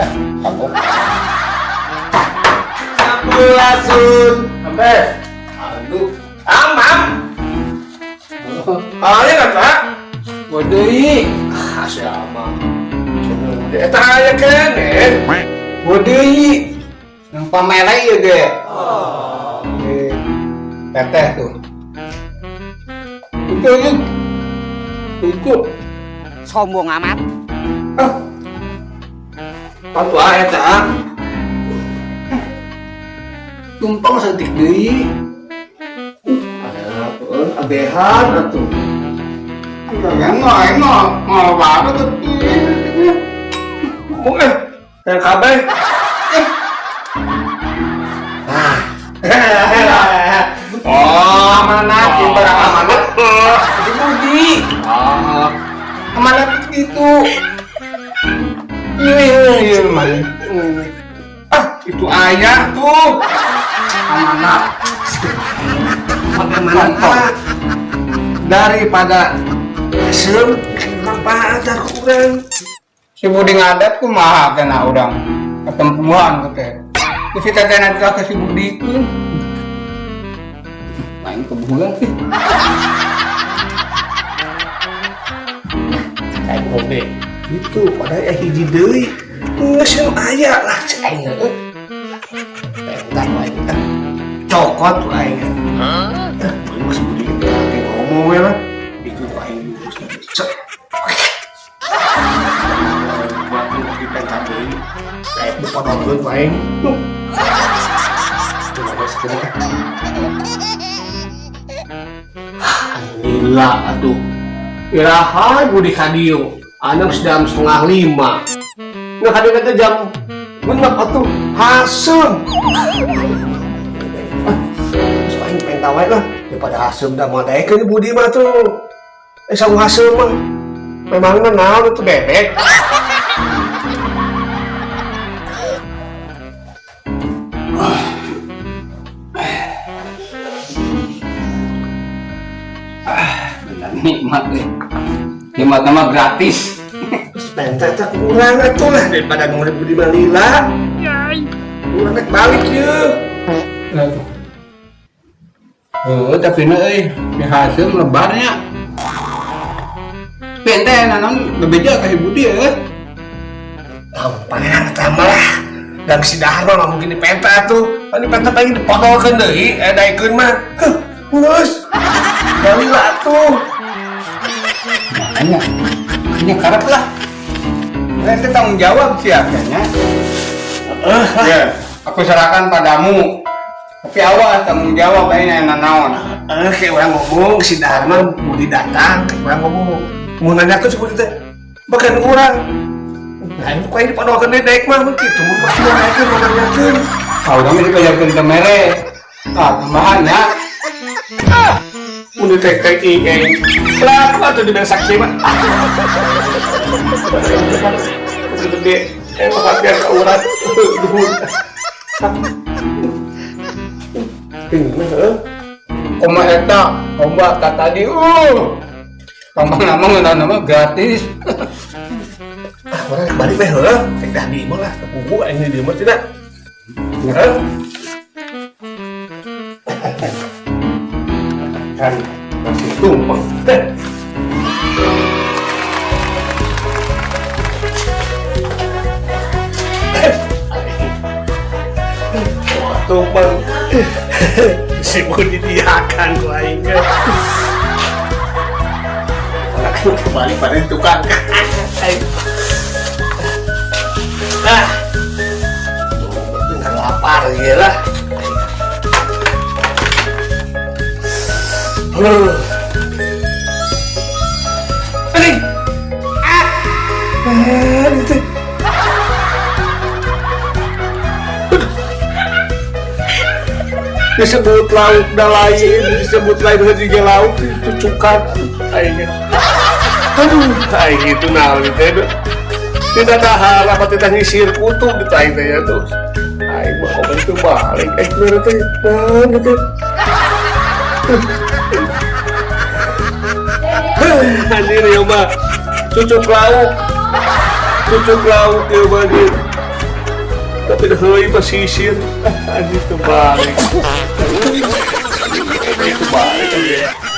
Ya, kagok. Sampurasun. Sampai. Aduh. Am, am. Awalnya kan, Pak? Bodeui. Ah, siapa? Eta aya keneh. Bodeui. Yang pamele ieu ge. Eh, teteh tuh. Itu itu. Itu. Sombong amat. Ah. Patu eta. Tumpeng saeutik deui. Atuh, abehan atuh. Enggak, enggak, mau banget tuh. Oh, yang kabeh. Nah. Oh, amanat, ieu barang amanat. Si Budi. Ah, Amanat itu. Iya, mah. Ah, itu ayah tuh. Amanat. Amanat Contoh. Daripada hasil manfaat kurang. Si Budi ngadat kumaha kena urang ketempuhan teh. Terus si teteh nanti ke si Budi itu. Main kebulan sih. Kayak bohong deh. Itu padahal ya hiji deui. Geus nu aya lah cek aing heuh. Bentar aing ah. Cokot ku aing. Hah? Mas Budi kita lagi ngomong ya lah. Itu ku aing lurus cek. Buat di pentas deui. Kayak dipotongkeun ku aing. Coba sekedar. Alhamdulillah atuh. Iraha Budi kadieu. Anang jam 4:30. Nah kadieu teh jam genep atuh. Haseum. Ah, so aing penta wae lah daripada haseum da moal daekeun Budi mah tuh. Saung haseum mah. Memangna naon itu bebek. Benar nikmat nih. Nikmat nama gratis. Penta teh kurang atuh lah daripada ngurip Budi mah lila. Urang rek balik yeuh. Oh, tapi na euy, di haseum lebarnya. Tapi ente naon bebeja ka si Budi euy. Gampang eta mah lah. Dan si dahar mah mungkin dipenta atuh. Pan dipenta paling dipotolkeun deui, daekeun mah. Heuh, geus. Balila atuh. Makanya, ini karep lah. Ente tanggung jawab sih akhirnya. Heeh. Ya, aku serahkan padamu. Tapi awas tanggung jawab ini yang naon. Kayak orang ngomong si dahar mah Budi datang, kayak orang ngomong. Mau nanya ke si Budi teh. Bahkan urang. Nah, ini kok ini dipotolkeun deui daek mah mun kitu mun pasti mau naikeun mau nanyakeun. Ah, urang mah dibayarkeun teu mere. Ah, tambahan ya. Mun ditek-tek aing. Laku atuh dibere saksi mah. Gede, perhatian ke urang. Duhun. Ini mah heuh. Kumaha eta? Ombak ka tadi. Gampang nama ngeunah nama gratis. Ah, urang balik we heuh. Rek dah di imah lah, kuku aing di imah cenah. Heuh. Kan masih tumpeng. Teh. Tumpeng. Si Budi diakan ku aing. Orang kembali pada tukang. Ah. Bener lapar ya lah. Aduh. Anjing. Ah. Itu. Disebut lauk dah lain, disebut lain juga lauk itu cukan. Aing. Aduh, aing itu naon itu ya. Tidak ada hal apa tidak nyisir kutu gitu aing teh ya tuh. Aing mah obat itu balik, bener teh. Nah, gitu. Anjir ya mah. Cucuk lauk. Cucuk lauk ya mah anjir. Tapi dah heui mah sisir. Anjing, terbalik. Itu balik aja.